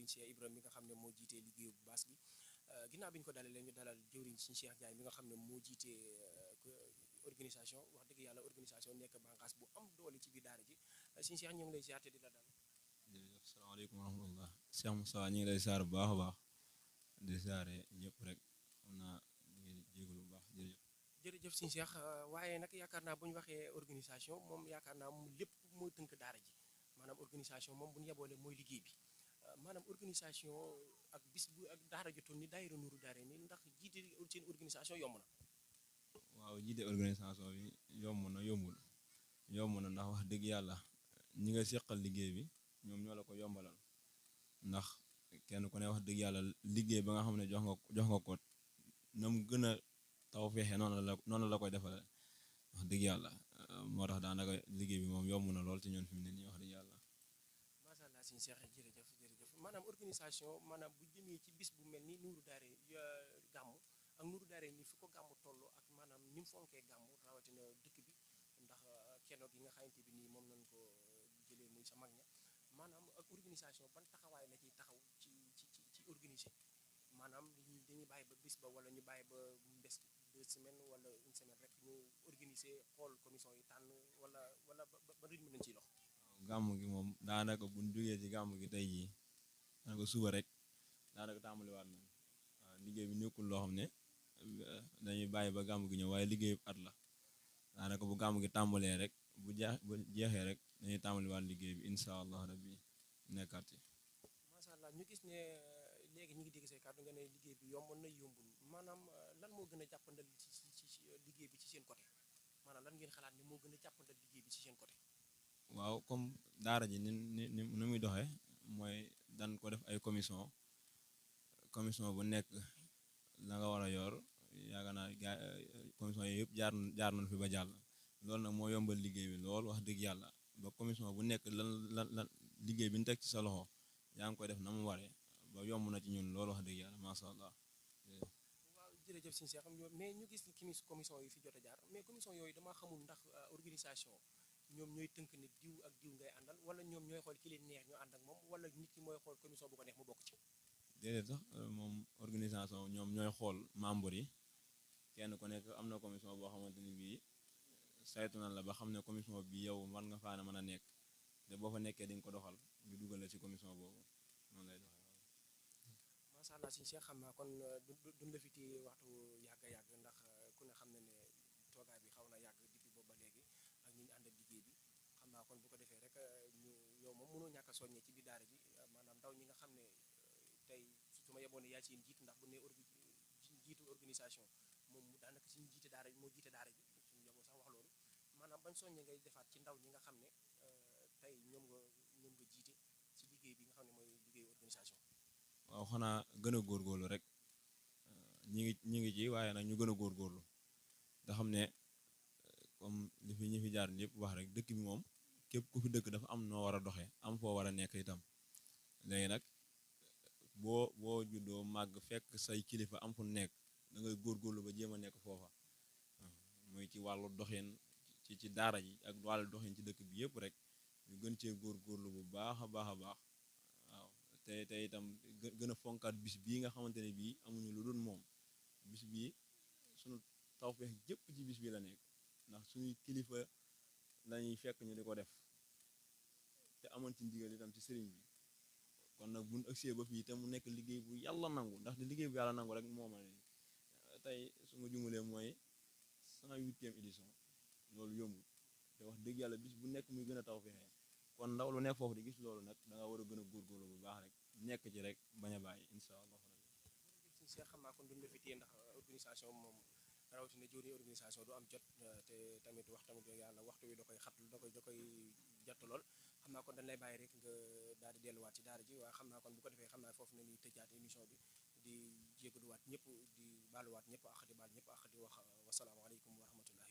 Serigne Cheikh Ibrahima mi nga xam ne moo jiitee liggéeyu bu baas gi ginnaaw bi ñu ko dalalee ñu dalal jëwriñ Serigne Cheikh Ndiaye mi nga xam ne moo jiitee organisation wax dëgg yàlla organisation nekk bànqaas bu am doole ci biir daara ji Serigne Cheikh ñu ngi lay ziar te di la dal. jërëjëf salaamaaleykum wa rahmatullah Cheikh Moussa ñu ngi lay ziar bu baax a baax di ziare ñëpp rek xam naa ñu ngi jégalu bu baax jërëjëf. jërëjëf Serigne Cheikh waaye nag yaakaar naa bu ñu waxee organisation moom yaakaar naa mu lépp mooy tënk daara ji maanaam organisation moom bu ñu yeboolee mooy liggéey bi maanaam organisation ak bis bu ak daara jotoon ni daayira Nuuru Daarayni ndax jiite seen organisation yomb na. waaw jiite organisation bi yomb na yomb na ndax wax dëgg yàlla ñi nga seqal liggéey bi ñoom ñoo la ko yombalal ndax kenn ku ne wax dëgg yàlla liggéey ba nga xam ne jox nga ko na mu gën a taw feexee noonu la koy defal wax dëgg yàlla moo tax daanaka liggéey bi moom yomb na lool ci ñun fi mu ne nii wax dëgg yàlla. macha allah Serigne Cheikh jërëjëf maanaam organisation maanaam bu jëmee ci bis bu mel ni Nuuru Daarayni gàmmu ak Nuuru Daarayni fi ko gàmmu toll ak maanaam ni mu fonkee gàmmu rawatina dëkk bi ndax kenn gi nga xamante bi nii moom lañ ko jëlee muy sa mag ña maanaam ak organisation ban taxawaay la ciy taxaw ci organiser maanaam dañuy bàyyi ba bis ba wala ñu bàyyi ba mu des 2 semaines wala 1 semaine rek ñu organiser xool commission yi tànn wala ba rythme lañ ciy dox. gàmm gi moom daanaka buñ jógee ci gàmm gi tey jii daanaka suba rek daanaka tàmbaliwaat nañ waaw liggéey bi nekkul loo xam ne dañuy bàyyi ba gàmm gi ñëw waaye liggéeyu at la daanaka bu gàmm gi tàmbalee rek bu jeexee rek dañuy tàmbaliwaat liggéey bi incha allah rabbi nekkaat ci. macha allah ñu gis ne léegi ñu ngi dégg say kàddu nga ne liggéey bi yomboon na yombul maanaam lan moo gën a jàppandal ci liggéey bi ci seen côté maanaam lan ngeen xalaat ne moo gën a jàppandal liggéey bi ci seen côté. waaw comme daara ji ni muy doxee mooy dan ko def ay commission bu nekk la nga war a yor yaakaar naa commission yi yëpp jaar nañ fi ba jàll loolu nag moo yombal liggéey bi loolu wax dëgg yàlla ba commission bu nekk lan liggéey bi ñu teg ci sa loxo yaa ngi koy def na mu waree ba yomb na ci ñun loolu wax dëgg yàlla macha allah. waaw jërëjëf Serigne Cheikh mais ñu gis ni commission yi fi jot a jaar mais commission yooyu damaa xamul ndax organisation ñoom ñooy tënk ne diw ak diw ngay àndal wala ñoom ñooy xool ki leen neex ñu ànd ak moom wala nit ki mooy xool commission bu ko neex mu bokk ci. déedéet sax moom organisation ñoom ñooy xool membre yi kenn ku nekk am na commission boo xamante ni bii saytu na la ba xam ne commission bi yow war nga faa mën a nekk te boo fa nekkee di nga ko doxal ñu dugal la ci commission boobu noonu lay doxee. macha allah Serigne Cheikh xam naa kon duñ la fi téye waxtu yàgg ndax ku ne xam na ne toogaay bi xaw na yàgg depuis boobu ba léegi ak ñi ñu àndal liggéey bi xam naa kon bu ko defee rek ñu yow moom mënoo ñàkk a soññee ci biir daara ji maanaam ndaw ñi nga xam ne tey su ma yeboon ne yaa ci jiitu ndax bu ne jiitu organisation moom daanaka suñu jiite daara moo jiite daara ji suñu yeboo sax wax loolu maanaam bañ soññee ngay defaat ci ndaw ñi nga xam ne tey ñoom nga jiite ci liggéey bi nga xam ne mooy liggéeyu organisation. waaw xanaa gën a góorgóorlu rek ñi ngi ci waaye nag ñu gën a góorgóorlu nga xam ne comme li fi ñi fi jaar ñëpp wax rek dëkk bi moom képp ku fi dëkk dafa am noo war a doxee am foo war a nekk itam léegi nag boo juddoo màgg fekk say kilifa am fu nekk da ngay góorgóorlu ba jéem a nekk foofa muy ci wàllu doxin ci daara ji ak wàllu doxin ci dëkk bi yëpp rek ñu gën cee góorgóorlu bu baax a baax a baax waaw te itam gën a fonkaat bis bii nga xamante ne bii amuñu lu dul moom bis bii suñu tawfeex jëpp ci bis bi la nekk ndax suñuy kilifa lañuy fekk ñu di ko def te amoon ci ndigal itam ci sëriñ bi kon nag buñ ëgsee ba fii te mu nekk liggéey bu yàlla nangu ndax liggéey bu yàlla nangu rek moo ma ne tey su ma jumulee mooy 108e édition loolu yombul te wax dëgg yàlla bis bu nekk muy gën a tawfeexee kon ndaw lu nekk foofu di gis loolu nag da nga war a gën a góorgóorlu bu baax rek nekk ci rek bañ a bàyyi incha allah. Serigne Cheikh xam naa kon duñ la fi téye ndax organisation moom rawatina jëwriñ organisation du am jot te tamit wax tamit yàlla waxtu wi da koy xat da koy jot lool xam naa kon dañ lay bàyyi rek nga daal di delluwaat ci daara ji waaye xam naa kon bu ko defee xam naa foofu na ñuy tëjaat émission bi di jégaluwaat ñëpp di baaluwaat ñëpp ak di baal ñëpp ak di wax wasalaamaaleykum wa rahmatullah